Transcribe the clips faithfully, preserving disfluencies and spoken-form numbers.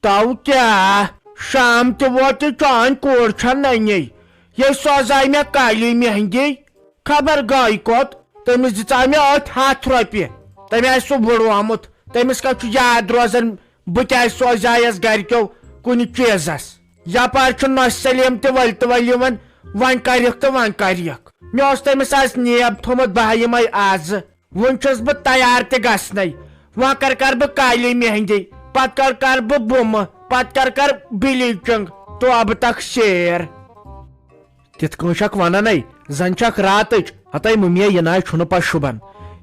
تو کیٛاہ؟ شام تہِ ووت تہٕ چٲنۍ کوٗر چھےٚ نٔنی۔ یے سوزاے مےٚ کالی مہندی۔ خبر گٔے کوٚت؟ تٔمِس دِژاے مےٚ أتھۍ ہَتھ رۄپیہِ۔ تٔمۍ آسہِ سُہ وُڑومُت۔ تٔمِس کَتہِ چھُ یاد روزان بہٕ کیٛازِ سوزایَس گَرِکیو کُنہِ چیٖزَس؟ یپارۍ چھُ نۄشہِ سلیٖم تہِ ؤلۍ تہٕ ؤلۍ یِوان، وۄنۍ کَریُکھ تہٕ وۄنۍ کَریُکھ۔ مےٚ اوس تٔمِس آز نیب تھوٚمُت، بہٕ ہا یِمَے آزٕ۔ وۄنۍ چھُس بہٕ تیار تہِ گژھنَے۔ وۄنۍ کر کر بہٕ کالی مہندی، پتہٕ کر کر بہٕ بُمہٕ، پتہٕ کر کر بلیچنگ۔ تو اب تک شیر۔ تِتھ کٔنۍ چھکھ ونان ہے، زن چھکھ راتٕچ۔ ہتے مُمیا، یہِ نہ حظ چھُنہٕ پتہٕ شوٗبان۔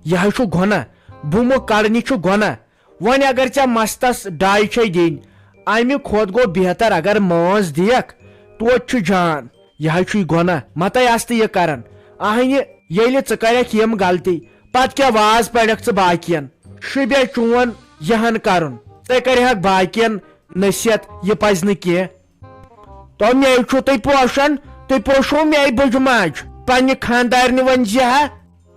یہِ حظ چھُ گۄناہ۔ بُمہٕ کڑنہِ چھُ گۄناہ۔ وۄنۍ اگر ژےٚ مستس ڈاے چھے دِنۍ، امہِ کھۄتہٕ گوٚو بہتر اگر مٲنز دِیکھ، توتہِ چھُ جان۔ یہِ حظ چھُے گۄناہ، متے آستہٕ یہِ کران۔ اہنہِ، ییٚلہِ ژٕ کرکھ یِم غلطی، پتہٕ کیٛاہ واز پرکھ ژٕ باقین؟ شُبے چون یہِ ہن کرُن، ژےٚ کرِہکھ باقین نصیحت، یہِ پزِ نہٕ کینٛہہ۔ تو مے چھُو تُہۍ پوشان، تُہۍ پوشو مے بٕجہِ ماجہِ، پننہِ خاندارنہِ ؤنۍ زِ ہا،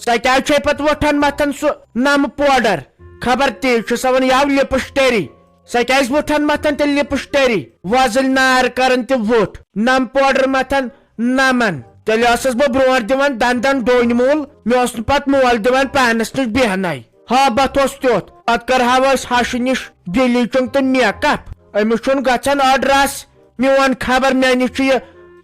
سۄ کیٛازِ چھے پتہٕ وۄٹھان متھان سُہ نمہٕ پوڈر؟ خبر تی چھُ سۄ ونان یاو لپسٹری۔ سۄ کیٛازِ وُٹھن متھن تیٚلہِ لپسٹری؟ وۄزٕلۍ نار کرن تہِ وُٹھ، نم پوڈر متھن نمن۔ تیٚلہِ ٲسٕس بہٕ برونٛٹھ دِوان دندن ڈوٗنۍ موٗل، مےٚ اوس نہٕ پتہٕ مول دِوان پانس نِش بیہنَے۔ ہا بتھ اوس تیُتھ، پتہٕ کرہاو أسۍ ہشہِ نِش بلیچنگ تہٕ میک اپ۔ أمِس چھُنہٕ گژھان أڈ رس۔ میون خبر مےٚ نِش چھُ یہِ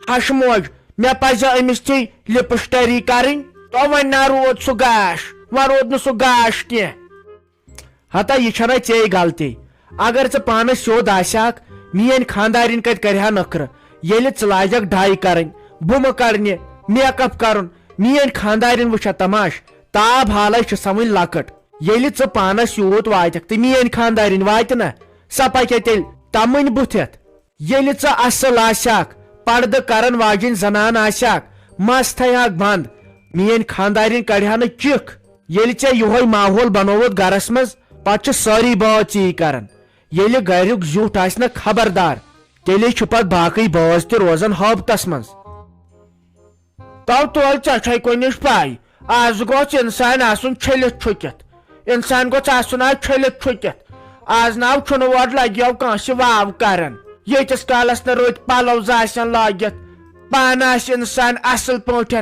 ہشہِ موج، مےٚ پزِ أمِس تھی لپسٹری کرٕنۍ۔ تو وۄنۍ نہ روٗد سُہ گاش، وۄنۍ روٗد نہٕ سُہ گاش کینٛہہ۔ ہتا یہِ چھنا ژے غلطی۔ اگر ژٕ پانس سیوٚد آسہِ ہاکھ، میٲنۍ خاندارِنۍ کتہِ کرِ ہا نخرٕ؟ ییٚلہِ ژٕ لاجکھ ڈاے کرٕنۍ، بُمہٕ کڑنہِ، میک اپ کرُن، میٲنۍ خاندارِنۍ وٕچھا تماش، تاب حالے چھِ سۄ وٕنۍ لۄکٕٹ۔ ییٚلہِ ژٕ پانس یوٗت واتکھ تہٕ میٲنۍ خاندارِنۍ واتہِ نہ، سۄ پکہِ تیٚلہِ تمٕنۍ بُتھِتھ۔ ییٚلہِ ژٕ اصل آسہِ ہاکھ، پردٕ کرن واجیٚنۍ زنان آسہِ ہاکھ، مس تھایہِ ہاکھ بند، میٲنۍ خاندارِنۍ کڑِ ہا نہٕ چِکھ۔ ییٚلہِ ژےٚ یِہوٚے ماحول بنووُتھ گرس منٛز، پتہٕ چھِ سٲری بٲژ یی کران۔ ییٚلہِ گریُک زیُٹھ آسہِ نہ خبردار، تیٚلے چھِ پتہٕ باقٕے بٲژ تہِ روزان ہٲبتس منٛز۔ تو تُل، ژےٚ چھے کُنِچ پاے، آز گوٚژھ انسان آسُن چھٔلِتھ چھُکِتھ۔ انسان گوٚژھ آسُن آز چھٔلِتھ چھُکِتھ۔ آز ناو چھُنہٕ اورٕ لگیو کٲنٛسہِ واو کران۔ ییٖتِس کالس نہٕ رٕتۍ پلو زٕ آسن لٲگِتھ، پانہٕ آسہِ انسان اصل پٲٹھۍ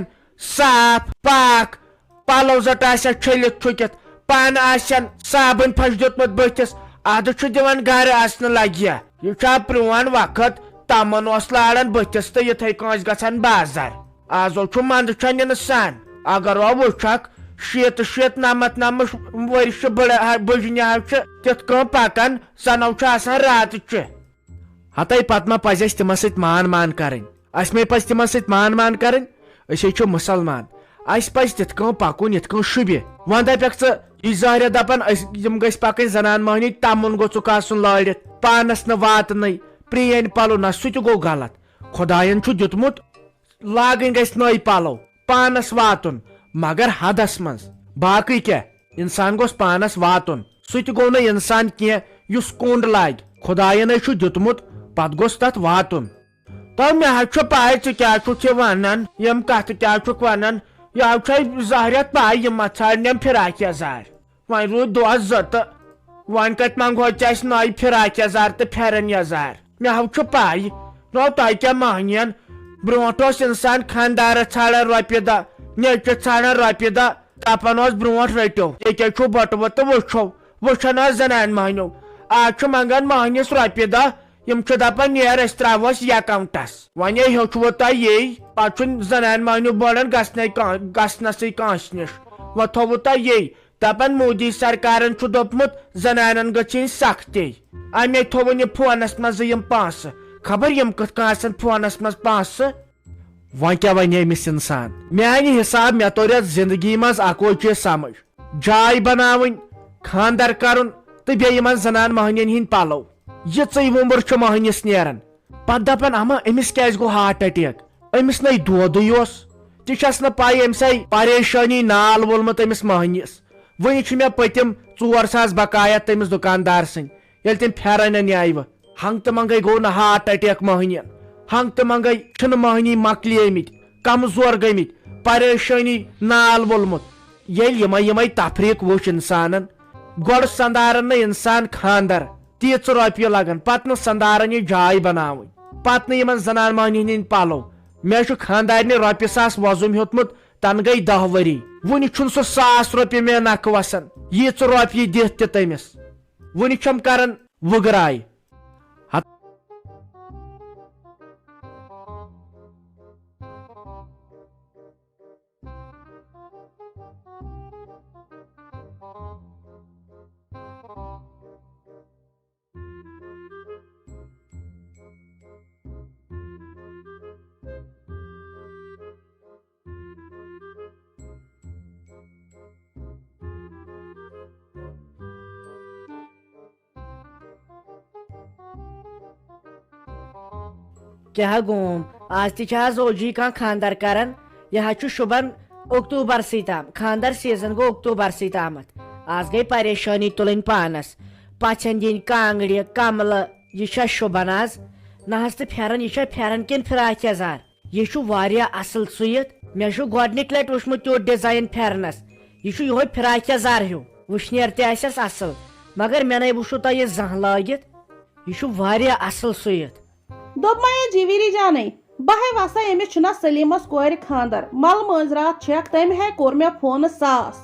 صاف پاک، پلو زٹ آسہِ ہا چھٔلِتھ چھُکِتھ، پانہٕ آسن صابن پھش دیُتمُت بٕتھِس، ادٕ چھُ دِوان گرٕ اژنہٕ لگیا۔ یہِ چھا پرون وقت، تمن اوس لاران بٕتھِس تہٕ یِتھے کٲنٛسہِ گژھان بازر۔ آزو چھُ منٛدٕ چھۄنہِ نہٕ سان۔ اگر او وٕچھکھ، شیٖتہٕ شیٖتھ نمتھ نمتھ ؤرۍ چھِ بٕڑٕ ہا-، بٕجنہِ ہا چھِ تِتھ کٔنۍ پکان، زنو چھُ آسان راتہٕ چہِ۔ ہتے پتہٕ ما پزِ اسہِ تِمن سۭتۍ مان مان کرٕنۍ؟ اسہِ ما پزِ تِمن سۭتۍ مان مان کرٕنۍ؟ أسۍ ہے چھِ مسلمان۔ اسہِ پزِ تِتھ کٔنۍ پکُن، یِتھ کٔنۍ شوٗبہِ۔ وۄنۍ دپکھ ژٕ، یہِ زہریا دپان، أسۍ، یِم گٔژھۍ پکٕنۍ زنان مٔہنی، تمُن گوٚژھُکھ آسُن لٲرِتھ، پانس نہٕ واتنٕے، پرٛٲنۍ پلو نہ، سُہ تہِ گوٚو غلط۔ خۄداین چھُ دیُتمُت، لاگٕنۍ گژھِ نٔے پلو، پانس واتُن، مگر حدس منٛز۔ باقٕے کیٛاہ؟ انسان گوٚژھ پانس واتُن۔ سُہ تہِ گوٚو نہٕ انسان کینٛہہ یُس کوٚنٛڈ لاگہِ۔ خۄداین ہے چھُ دیُتمُت، پتہٕ گوٚژھ تتھ واتُن۔ تو مےٚ حظ چھُ پاے ژٕ کیٛاہ چھُکھ یہِ ونان، یِم کتھٕ کیٛاہ چھُکھ ونان۔ یہِ حظ چھے زہریت پاے، یِم ما ژھانڈنٮ۪م فراق یزار۔ وۄنۍ روٗدۍ دۄہ زٕ تہٕ وۄنۍ کتہِ منٛگہو ژےٚ اسہِ نٔے فراق یزار تہٕ پھٮ۪رن یزار؟ مےٚ حظ چھُ پاے۔ نو تۄہہِ کیٛاہ مہنین؟ برونٛٹھ اوس انسان خاندارس ژھانڈان رۄپیہِ دہ، نیٚچوِس ژھانڈان رۄپیہِ دہ، دپان اوس برونٛٹھ رٔٹِو، ییٚکیٛاہ چھُو بٔٹوٕ تہٕ وٕچھو، وٕچھان ٲس زنانہِ مۄہنیو۔ آز چھُ منٛگان مۄہنِس رۄپیہِ دَہ، یِم چھِ دپان نیر أسۍ ترٛاووس یہِ اکاونٹس۔ وۄنۍ ہے ہیوٚچھوٕ تۄہہِ یی، پتہٕ چھُنہٕ زنانہِ مۄہنیو بڑان گژھنے کان-، گژھنسٕے کٲنٛسہِ نِش۔ وۄنۍ تھوٚوٕ تۄہہِ یی، دپان مودی سرکارن چھُ دوٚپمُت زنانن گٔژھ یِنۍ سختی۔ امے تھوٚوُن یہِ فونس منٛز یِم پونٛسہٕ۔ خبر یِم کِتھ کٔنۍ آسن فونس منٛز پونٛسہٕ۔ وۄنۍ کیٛاہ ونہِ أمِس انسان؟ میانہِ حساب مےٚ توٚر یتھ زندگی منٛز اکوے چیٖز سمجھ۔ جاے بناوٕنۍ، خاندر کرُن تہٕ بیٚیہِ یِمن زنان مۄہنین ہٕنٛدۍ پلو۔ یِژٕے وُمبٕر چھِ مۄہنِس نیران۔ پتہٕ دپان، اما أمِس کیٛازِ گوٚو ہارٹ اٹیک؟ أمِس نے دودٕے اوس۔ تہِ چھس نہٕ پاے أمِس آیہِ پریشٲنی نال وولمُت أمِس مۄہنِس۔ وُنہِ چھِ مےٚ پٔتِم ژور ساس بقایا تٔمِس دُکاندار سٕنٛدۍ۔ ییٚلہِ تٔمۍ پھٮ۪رن نیاوٕ، ہنٛگ تہٕ منٛگے گوٚو نہٕ ہارٹ اٹیک مۄہنین۔ ہنٛگ تہٕ منٛگے چھِنہٕ مۄہنی مۄکلیمٕتۍ، کمزور گٔمٕتۍ، پریشٲنی نال وولمُت۔ ییٚلہِ یِمے یِمے تفریٖق وُچھ انسانن، گۄڈٕ سندارن نہٕ انسان خاندر، تیٖژٕ رۄپیہِ لگان، پتہٕ نہٕ سندارن یہِ جاے بناوٕنۍ، پتہٕ نہٕ یِمن زنان مۄہنِوٮ۪ن ہٕنٛدۍ پلو۔ مےٚ چھُ خانٛدارنہِ رۄپیہِ ساس وۄزُم ہیوٚتمُت، تنہٕ گٔے دَہ ؤری، وُنہِ چھُنہٕ سُہ ساس رۄپیہِ مےٚ نکھٕ وسان، ییٖژٕ رۄپیہِ دِتھ تہِ تٔمِس۔ وُنہِ چھَم کران وُگراے۔ ہت- کیٛاہ گوم؟ آز تہِ چھِ حظ اوجی کانٛہہ خانٛدر کران؟ یہِ حظ چھُ شوٗبان اکتوٗبرسٕے تام، خانٛدر سیٖزن گوٚو اکتوٗبرسٕے تامتھ۔ آز گٔے پریشٲنی تُلٕنۍ پانس، پژھٮ۪ن دِنۍ کانٛگرِ، کملہٕ، یہِ چھا شوٗبان آز؟ نہ حظ تہٕ پھٮ۪رن، یہِ چھا پھٮ۪رن کِنہٕ فراک یزار؟ یہِ چھُ واریاہ اصل سُوِتھ۔ مےٚ چھُ گۄڈٕنِکۍ لٹہِ وُچھمُت تیُتھ ڈیزاین پھٮ۪رنس۔ یہِ چھُ یِہوے فراک یزار ہیوٗ۔ وٕشنیر تہِ آسٮ۪س اصل، مگر مےٚ نے وُچھُو تۄہہِ یہِ زانٛہہ لٲگِتھ۔ یہِ چھُ واریاہ اصل سُوِتھ۔ دوٚپمَے یہِ جیٖویٖری جانٕے، بہٕ ہے وَسَے أمِس چھُنہ سلیٖمَس کورِ خانٛدر۔ مَلہٕ مٲنٛزِ راتھ چھَکھ، تٔمۍ ہے کوٚر مےٚ فونہٕ ساس۔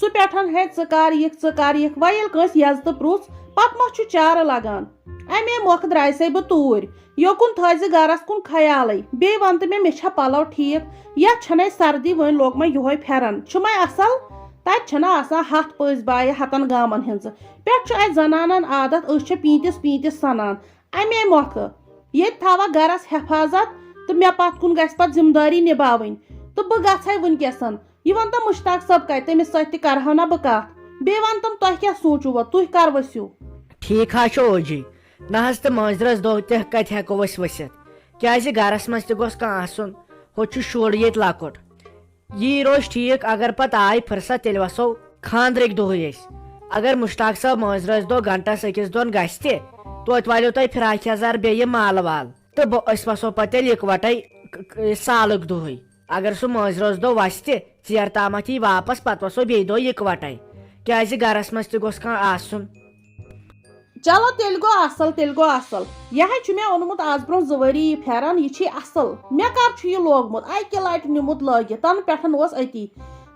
سُہ پٮ۪ٹھَن ہے ژٕ کر یِکھ، ژٕ کر یِکھ۔ وۄنۍ ییٚلہِ کٲنٛسہِ یَزتہٕ پرُژھ، پَتہٕ ما چھُ چارٕ لگان؟ اَمے مۄکھٕ درٛایسَے بہٕ توٗرۍ۔ یوکُن تھٲیزِ گرس کُن خیالٕے۔ بیٚیہِ وَن تہٕ مےٚ، مےٚ چھا پَلو ٹھیٖک؟ یَتھ چھَنَے سردی، وۄنۍ لوگ مےٚ یِہوٚے پھٮ۪رن۔ چھُمَے اَصٕل؟ تَتہِ چھَنہ آسان ہَتھ پٔژھۍ بایہِ ہَتَن گامَن ہِنٛزٕ۔ پٮ۪ٹھ چھُ اَسہِ زَنانَن عادت، أسۍ چھِ پیٖنٛتِس پیٖنٛتِس سَنان۔ اَمے مۄکھٕ ییٚتہِ تھاوَکھ گرس حفاظت تہٕ مےٚ پَتہٕ کُن گژھِ پَتہٕ ذِمہٕ دٲری نِباوٕنۍ۔ تہٕ بہٕ گژھَے وٕنکیٚسَن۔ یہِ وَن تہٕ مُشتاق صٲب کَتہِ، تٔمِس سۭتۍ تہِ کَرٕہَو نہ بہٕ کَتھ۔ بیٚیہِ وَن تِم، تۄہہِ کیٛاہ سوٗنٛچوٕ، تُہۍ کَر ؤسِو؟ ٹھیٖک حظ چھُ اوجی۔ نہ حظ تہٕ مٲنٛزِ رٲژ دۄہ تہِ کَتہِ ہٮ۪کو أسۍ ؤسِتھ؟ کیٛازِ گرس منٛز تہِ گوٚژھ کانٛہہ آسُن۔ ہُتہِ چھُ شُر ییٚتہِ لۄکُٹ۔ یی روزِ ٹھیٖک، اگر پتہٕ آے فرصت، تیٚلہِ وسو خانٛدرٕکۍ دۄہٕے أسۍ۔ اگر مُشتاق صٲب مٲنٛزِ رٲژ دۄہ گھنٹس أکِس دۄن گژھِ تہِ، توتہِ والٮ۪و تۄہہِ فراق یزار بیٚیہِ مالہٕ وال، تہٕ بہٕ، أسۍ وسو پتہٕ تیٚلہِ یِکوٹے ک-، ک-، سالٕکۍ دۄہٕے۔ اگر سُہ مٲنٛزِ رٲژ دۄہ وسہِ تہِ، ژیر تامتھ یی واپس، پتہٕ وسو بیٚیہِ دۄہ یِکوٹے، کیازِ گرس منٛز تہِ گوٚژھ کانٛہہ آسُن۔ چلو، تیٚلہِ گوٚو اصل، تیٚلہِ گوٚو اصل۔ یہِ ہے چھُ مےٚ اوٚنمُت از برونٛہہ زٕ ؤری یہِ پھٮ۪رن، یہِ چھُے اصل۔ مےٚ کر چھُ یہِ لوگمُت؟ اکہِ لٹہِ نیوٗمُت لٲگِتھ، تنہٕ پٮ۪ٹھ اوس أتی۔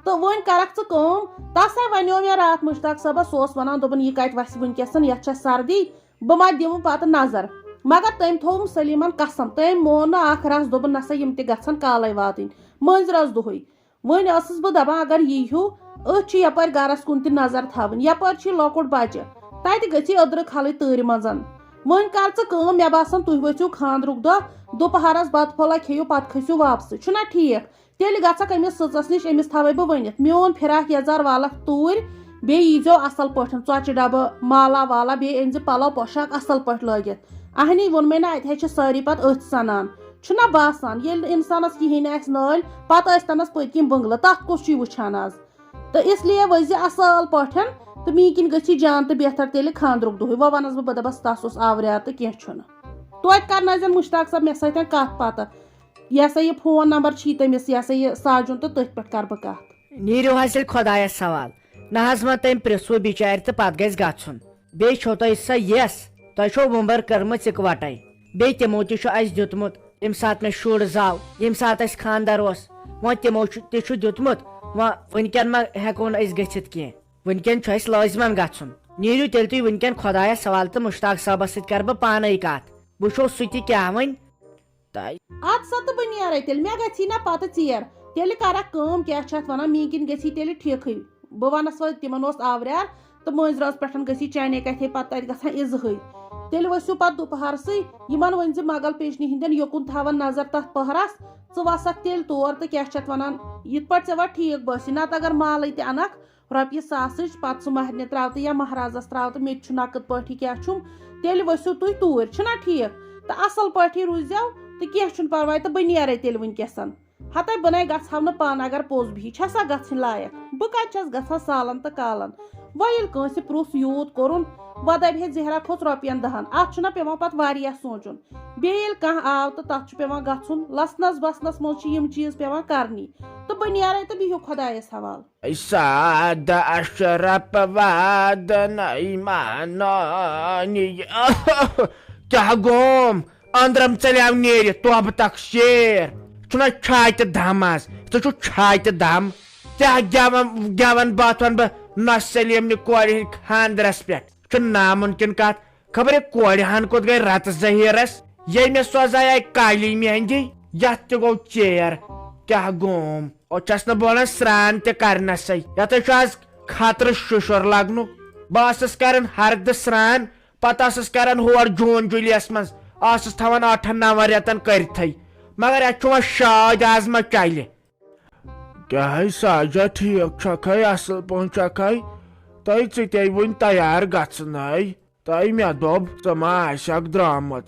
تہٕ وۄنۍ کرکھ ژٕ کٲم، تس ہے ونیو مےٚ راتھ مشتاق صٲبس، سُہ اوس ونان، دوٚپُن، یہِ کتہِ وسہِ وٕنکیٚسن، یتھ چھےٚ سردی، بہٕ ما دِمہٕ پتہٕ نظر۔ مگر تٔمۍ تھووُم سلیمن قسم، تٔمۍ مون نہٕ اکھ رژھ، دوٚپُن، نسا، یِم تہِ گژھن کالے واتٕنۍ، مٲنٛزِ رٲژ دۄہٕے۔ وۄنۍ ٲسٕس بہٕ دپان، اگر یی ہیوٗ، أتھۍ چھِ یپٲرۍ گرس کُن تہِ نظر تھاوٕنۍ، یپٲرۍ چھِ لۄکُٹ بچہِ، تتہِ گٔژھی أدرٕ کھلٕنۍ تۭرِ منٛزن۔ وۄنۍ کر ژٕ کٲم، مےٚ باسان، تُہۍ ؤتھِو خانٛدرُک دۄہ دُپہرس بتہٕ پھوٚلہ کھیٚیِو، پتہٕ کھٔسِو واپسٕے، چھُنہ ٹھیٖک؟ تیٚلہِ گژھکھ أمِس سٕژس نِش، أمِس تھاوے بہٕ ؤنِتھ، میون فراق یزار والکھ توٗرۍ، بیٚیہِ ییٖزیو اصل پٲٹھۍ، ژۄچہِ ڈبہٕ، مالا والا، بیٚیہِ أنۍ زِ پلو پوشاک اصل پٲٹھۍ لٲگِتھ۔ اہنی ووٚنمَے نہ، اتہِ ہے چھِ سٲری پتہٕ أتھۍ سنان۔ چھُنہ باسان، ییٚلہِ نہٕ انسانس کِہیٖنۍ آسہِ نٲلۍ، پتہٕ ٲسۍ تنس پٔتۍ کِنۍ بٔنگلہٕ، تتھ کُس چھُے وٕچھان از؟ تہٕ اس لیے ؤزِ اصل پٲٹھۍ، تہٕ میٛٲنۍ کِنۍ گژھی جان تہٕ بہتر تیٚلہِ خانٛدرُک دۄہٕے۔ وۄنۍ ونس بہٕ، بہٕ دپس، تس اوس آوریٛار تہٕ کینٛہہ چھُنہٕ۔ توتہِ کرنٲوزٮ۪ن مشتاق صٲب مےٚ سۭتۍ کتھ پتہٕ۔ یہِ ہسا یہِ فون نمبر چھی تٔمِس، یہِ ہسا یہِ ساجُن، تہٕ تٔتھۍ پٮ۪ٹھ کرٕ بہٕ کتھ۔ نیٖرِو حظ تیٚلہِ خۄدایس حوال۔ نہ حظ ما تٔمۍ پرٛژھوٕ بِچارِ تہٕ پتہٕ گژھِ گژھُن۔ بیٚیہِ چھو تۄہہِ سۄ یَس، تۄہہِ چھو وُمبر کٔرمٕژ اِکوٹے۔ بیٚیہِ تِمو تہِ چھُ اَسہِ دیُتمُت، ییٚمہِ ساتہٕ مےٚ شُر زاو، ییٚمہِ ساتہٕ اَسہِ خانٛدر اوس، وۄنۍ تِمو چھُ، تہِ چھُ دیُتمُت۔ وۄنۍ وٕنکٮ۪ن ما ہٮ۪کو نہٕ أسۍ گٔژھِتھ کینٛہہ؟ وٕنکٮ۪ن چھُ اَسہِ لٲزمن گژھُن۔ نیٖرِو تیٚلہِ تُہۍ وٕنکٮ۪ن خۄدایس حوالہٕ تہٕ مُشتاق صٲبس سۭتۍ کرٕ بہٕ پانے کتھ۔ وٕچھو سُہ تہِ کیٛاہ وَنہِ۔ تہٕ اَدٕ سا تہٕ بہٕ نیرَے تیٚلہِ، مےٚ گژھی نہ پَتہٕ ژیر۔ تیٚلہِ کَرَکھ کٲم، کیٛاہ چھِ اَتھ وَنان، میٛٲنۍ کِنۍ گژھی تیٚلہِ ٹھیٖکھٕے۔ بہٕ وَنَس وۄنۍ، تِمَن اوس آوریٛار، تہٕ مٲنٛزِ رٲژ پٮ۪ٹھ گژھی چانے کَتھے پَتہٕ تَتہِ گژھان اِزٕہٕے۔ تیٚلہِ ؤسِو پَتہٕ دُپہرسٕے، یِمَن ؤنۍ زِ مغل پیشنہِ ہِنٛدٮ۪ن یوکُن تھاوَن نظر تَتھ پٔہرَس، ژٕ وَسَکھ تیٚلہِ تور تہٕ، کیٛاہ چھِ اَتھ وَنان، یِتھ پٲٹھۍ ژےٚ وۄنۍ ٹھیٖک بٲسی، نَتہٕ اگر مالٕے تہِ اَنَکھ، رۄپیہِ ساسٕچ، پَتہٕ سُہ مَہرنہِ ترٛاو تہٕ یا مَہرازَس ترٛاو تہٕ مےٚ تہِ چھُ نَقٕد پٲٹھی کیٛاہ چھُم، تیٚلہِ ؤسِو تُہۍ توٗرۍ، چھُنہ ٹھیٖک؟ تہٕ اَصٕل پٲٹھی روٗززیو تہٕ کینٛہہ چھُنہٕ پَرواے تہٕ بہٕ نیرَے تیٚلہِ وٕنکیٚسَن۔ ہتے بہٕ نے گژھٕ ہا نہٕ پانہٕ اگر پوٚز بِہی، چھےٚ سا گژھٕنۍ لایق؟ بہٕ کتہِ چھَس گژھان سالن تہٕ کالن؟ وۄنۍ ییٚلہِ کٲنٛسہِ پرُژھ یوٗت کوٚرُن، وۄنۍ دَپہِ ہے زہرا کھوٚت رۄپین دَہن، اتھ چھُنہ پٮ۪وان پتہٕ واریاہ سونٛچُن۔ بیٚیہِ ییٚلہِ کانٛہہ آو تہٕ تتھ چھُ پٮ۪وان گژھُن، لژنس بسنس منٛز چھِ یِم چیٖز پٮ۪وان کرنی۔ تہٕ بہٕ نیرے تہٕ بِہِو خۄدایس حوالہٕ۔ سعد اشرف وعدن ایمانانی۔ کیٛاہ گوم؟ أنٛدرم ژلیو نیرِتھ، توبہٕ تک شیر۔ چھُنہ چھاتہِ دم آز؟ ژٕ چھُکھ چھاتہِ دم؟ کیٛاہ گٮ۪وان، گٮ۪وان باتھ ونہٕ بہٕ نہ سلیمنہِ کورِ ہٕنٛدِ خانٛدرس پٮ۪ٹھ؟ چھُ ناممکن کتھ۔ خبر یہِ کورِ ہن کوٚت گٔے رتہٕ ظہیرس؟ ییٚمۍ مےٚ سوزایے کالی مہندی، یتھ تہِ گوٚو ژیر۔ کیٛاہ گوم؟ او چھس نہٕ بولان سران تہِ کرنسے۔ یتھ چھُ آز خطرٕ شُشُر لگنُک۔ بہٕ ٲسٕس کران ہردٕ سران، پتہٕ ٲسٕس کران ہور جوٗن جُلیَس منٛز، ٲسٕس تھاوان ٲٹھن نون رٮ۪تن کٔرتھٕے۔ مگر اتھ چھُ وۄنۍ شاد، از ما چلہِ؟ کیٛاہ ہے ساجا، ٹھیٖک چھکھے، اصل پٲٹھۍ چھکھے؟ تہٕ ژٕ تے وُنہِ تیار گژھنَے۔ تہٕ مےٚ دوٚپ، ژٕ ما آسکھ درٛامٕژ؟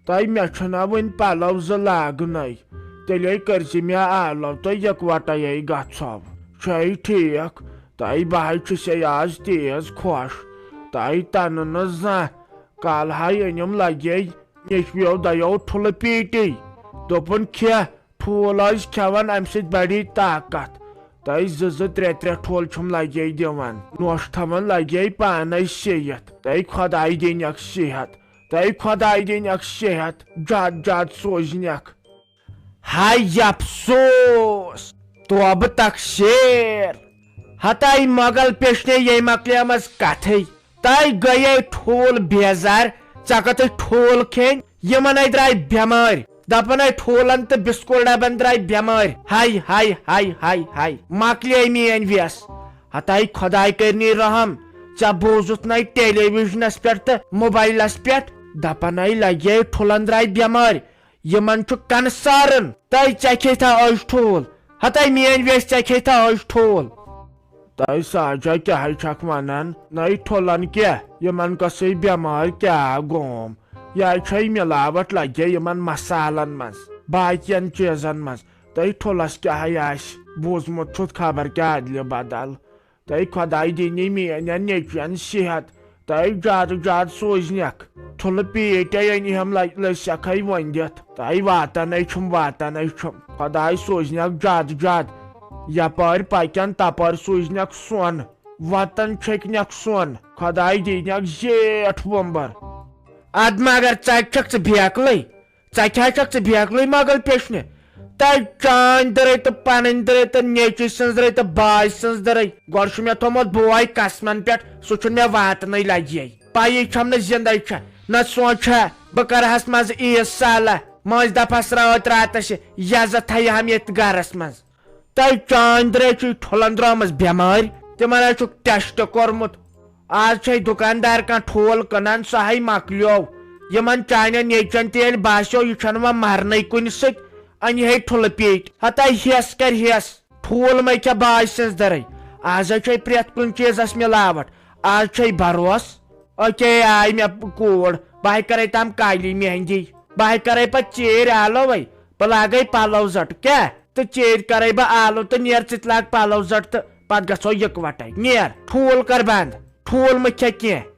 تہٕ مےٚ چھُنہ وُنہِ پلو زٕ لاگنَے۔ تیٚلے کٔرزِ مےٚ آلو تہٕ یکوٹے گژھو۔ چھے ٹھیٖک؟ تہٕ بہٕ ہے چھُسے آز تیز خۄش۔ تہٕ تنہٕ نہٕ زانٛہہ۔ کالہے أنِم لگے نیٚچویو دۄیو ٹھُلہٕ پیٖٹی۔ دوٚپُن، کھےٚ، ٹھوٗل ٲسۍ کھٮ۪وان، امہِ سۭتۍ بڑی طاقت۔ تہٕ زٕ زٕ ترٛےٚ ترٛےٚ ٹھوٗل چھِم لگے دِوان۔ نوٚش تھاوان لگے پانے شیٚیِتھ۔ تہٕ خۄداے دِنکھ صحت۔ تہٕ خۄداے دِنکھ صحت۔ زیادٕ زیادٕ سوزنکھ۔ ہاے افسوس، توبہٕ تک شیر۔ ہتاے مۄغل پیشنے یے مۄکلیمٕژ کتھٕے۔ تہٕ گٔیے ٹھوٗل بیزار، ژےٚ کتھٕے ٹھوٗل کھیٚنۍ؟ یِمن ہے درٛاے بٮ۪مٲرۍ۔ دپان ہے ٹھوٗلن تہٕ بسکوٗٹ ڈبن درٛاے بٮ۪مٲرۍ۔ ہاے، ہاے، ہاے، ہاے، ہاے۔ مۄکلے میٲنۍ ویس۔ ہتاے خۄداے کرنی رحم۔ ژےٚ بوٗزُتھ نَے ٹیلی ویژنس پٮ۪ٹھ تہٕ موبایلس پٮ۪ٹھ؟ دپان ہے لگے ٹھوٗلن درٛاے بٮ۪مٲرۍ۔ یِمن چھُ کنہٕ سارن۔ تہٕ ژےٚ کھیٚتھا أزۍ ٹھوٗل؟ ہتاے میٲنۍ ویس، ژےٚ کھیٚتھا أزۍ ٹھوٗل؟ تہٕ ساجا، کیٛاہ ہے چھکھ ونان؟ نَے ٹھوٗلن کیٛاہ؟ یِمن کۄسٕے بٮ۪مٲرۍ کیٛاہ گوم؟ یا چھے ملاوٹ لگے یِمن مسالن منٛز، باقین چیٖزن منٛز۔ تہٕ ٹھوٗلس کیٛاہ ہے آسہِ؟ بوٗزمُت چھُتھ خبر کیٛاہ ادلہِ بدل۔ تہٕ خۄداے دِنی میٛانٮ۪ن نیٚچوٮ۪ن صحت۔ تہٕ زیادٕ زیادٕ سوٗزنکھ۔ ٹھُلہٕ پیٖٹۍ أنۍ ہم لٔ-، لٔسۍ سٮ۪کھَے ؤنٛدِتھ۔ تہٕ واتَنے چھُم، واتَنے چھُم۔ خۄداے سوٗزنکھ زیادٕ زیادٕ۔ یپٲرۍ پکن تپٲرۍ سوٗزنکھ سۄن۔ وطن چھٔکنکھ سۄن۔ خۄداے دِنکھ زیٹھ وۄمبر۔ ادٕ مگر ژٕ چھکھ ژٕ بیکلٕے۔ ژےٚ کیٛاہ چھکھ ژٕ بیکلٕے مۄغل پیشنہِ؟ تہٕ چٲنۍ دٕرے تہٕ پنٕنۍ دٕرے تہٕ نیٚچوۍ سٕنٛز دٕرے تہٕ باے سٕنٛز دٕرے۔ گۄڈٕ چھُ مےٚ تھوٚمُت بوے قسمن پٮ۪ٹھ، سُہ چھُنہٕ مےٚ واتنٕے لگہِ۔ پَیی چھَم نہٕ زِندَے چھا نہ سونٛچ چھا۔ بہٕ کَرٕہَس منٛزٕ عیٖد سالہ، مٔنٛزۍ دَپہَس رٲتۍ راتَس یہِ یَزتھ تھایہِ ہَم ییٚتہِ گَرَس منٛز۔ تہٕ چٲنۍ دٕرے چھُے ٹھُلَن درٛامٕژ بٮ۪مٲرۍ، تِمَن ہے چھُکھ ٹٮ۪سٹ کوٚرمُت۔ آز چھے دُکاندار کانٛہہ ٹھوٗل کٕنان، سُہ ہے مۄکلیو۔ یِمن چانٮ۪ن نیٚچوٮ۪ن تہِ ییٚلہِ باسیو، یہِ چھَنہٕ وۄنۍ مرنٕے کُنہِ سۭتۍ، اَنہِ ہے ٹھُلہٕ پیٖٹۍ۔ ہتا ہٮ۪س کَرِ ہٮ۪س، ٹھوٗل مہ کھےٚ باے سٕنٛز دٔرٕے۔ آز ہے چھے پرٛٮ۪تھ کُنہِ چیٖزس مِلاوٹ۔ آز چھے بروس۔ أکے آے مےٚ کوٗر، بہٕ ہے کَرے تام کالی مہندی۔ بہٕ ہے کَرے پتہٕ ژیٖرۍ آلوے، بہٕ لاگے پَلو زَٹ۔ کیٛاہ؟ تہٕ ژیٖرۍ کَرَے بہٕ آلو تہٕ نیر ژٕ تہِ لاگ پَلو زَٹ تہٕ پَتہٕ گژھو یِکوَٹَے۔ نیر، ٹھوٗل کَر بنٛد، ٹھوٗل مہٕ کھےٚ کینٛہہ۔